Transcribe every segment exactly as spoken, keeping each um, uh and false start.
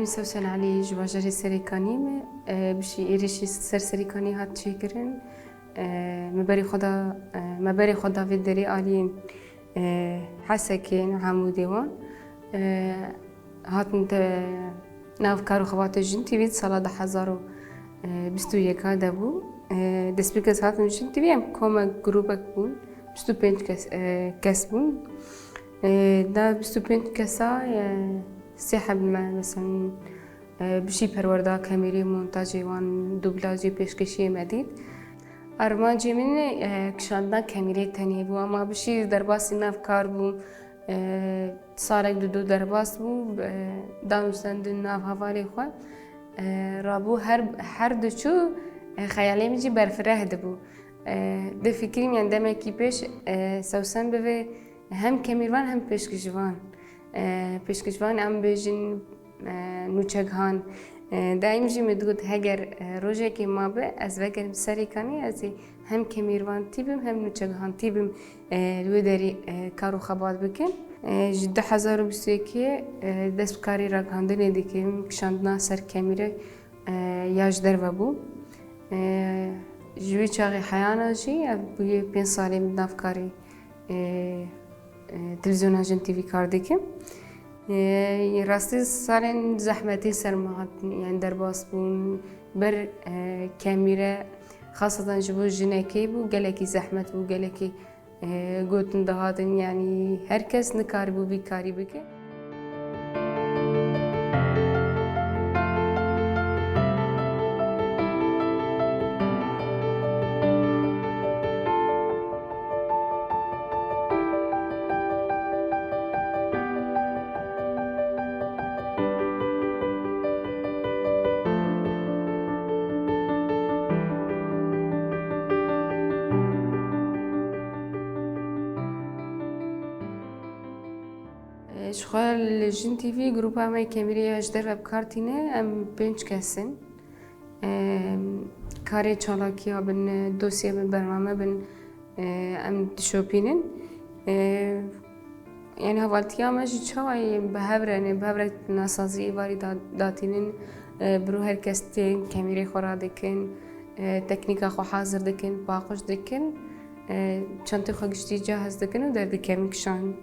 Sewsen Elî ji bajarê Serêkanî me. E, bişî êrişî ser Serêkanî hat çêkirin. E, me berê xwe da, e, me berê xwe da vê derê aliyên, e, Hesekê, Amûdê wan. E, hatin te nav kar û xebatê Jin T V di sala du hezar û bîst û yek de bû. E, destpêk ez hatim Jin T V, em komek grûbek bûn. Bîst û pênc kes, e, kes bûn. E, da bîst û pênc kesa, e, sê heb me, mesela, e, bişî perwerda kemîrê, montajê wan, dublajê, pêşkêşiyê me dît. Armancê min, e, kişandina kemîrê tenê bû, ama bişî derbasî nav kar bû. E, salek du du derbas bû, e, danûstendin nav hevalê xwe. E, rabû her, her diçû, e, xeyalê min jî berfireh dibû. E, difikirîm, yani demekî pêş, e, Sewsen bivê hem kemîrvan hem pêşkişvan. E, pêşkişvan em bêjin, e, nûçegihan. E, daîm jî min digot, heger, e, rojekê mabe, ez vegerim Serêkanî, ez ê hem kemîrvantî bim, hem nûçegihantî bim, e, li wê derê, e, kar û xebat bikim. E, ji du hezar û bîst û yekê, e, dest bi karê ragihandinê dikim, kişandina ser kemîre, e, ya ji derve bû. E, ji wî çaxê heyana jî, ev bûye pênc salê min nav karê, e, e, televîzyona Jin T V kar dikim. E, rastî salên zehmetî ser me hatin, yani derbas bûn. Ber, e, kemîre, xaseten ji bo jinekê bû, gelekî zehmet bû, gelekî, e, gotin dihatin, yani her kes nikaribû vî karî bike. Ji xwe li Jin T V grûpa me kemîrê ya ji derve bi kar tîne, em pênc kes in. Em, karê çalakiya bin, dosyê bin, bername bin, e, em dişopînin. E, yani hevaltiya me jî çawa ye, bi hev re ne, bi hev re nasazî êvarî da-, datînin. E, biro her kes tên kemîrê xwe radikin, e, teknîka xwe hazir dikin, paqij dikin, e, çantê xwe giştî cahiz dikin û derdikevin kişan.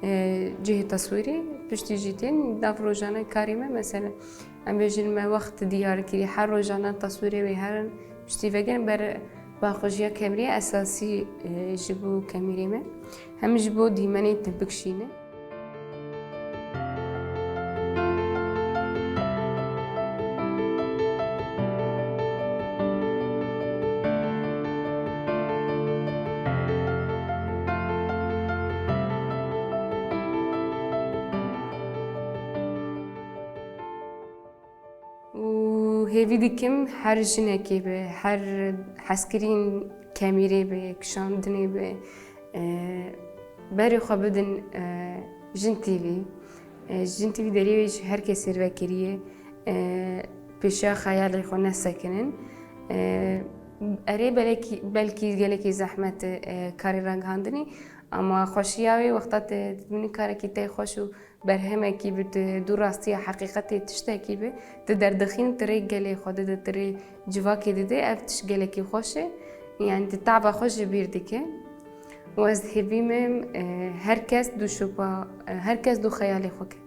E, cihê teswîrê, piştî jî tên nav rojane karê me, mesela, em bêjin me wext diyar kirî, her rojane teswîrê wê herin, piştî vegerin ber paqijiya kemrê esasî, e, ji bo kemîrê me, hem ji bo dîmenê te bikişîne. Û hêvî dikim her jinekê be, her hezkirîn kemîrê be, kişandinê be, e, berê xwe bidin, e, Jin T V. E, Jin T V derê wê ji her kesê re vekiriye, e, pêşiya xeyalê xwe nesekinin. E, erê belekî, belkî gelekî zehmet e, e, karê ragihandinê, ama xweşiya wê wexta te dibînî karekî te xweş û berhemekî bi tu, dû rastiya heqîqetê tiştekî bi, tu derdixîn, tu rê gelê xwe dide, tu rê civakê dide, ev tişt gelekî xweş e. Yani tu taba xwe ji bîr dike. Û ez dihêvî me, e, her kes dû şopa, e, her kes dû xeyalê xwe ke.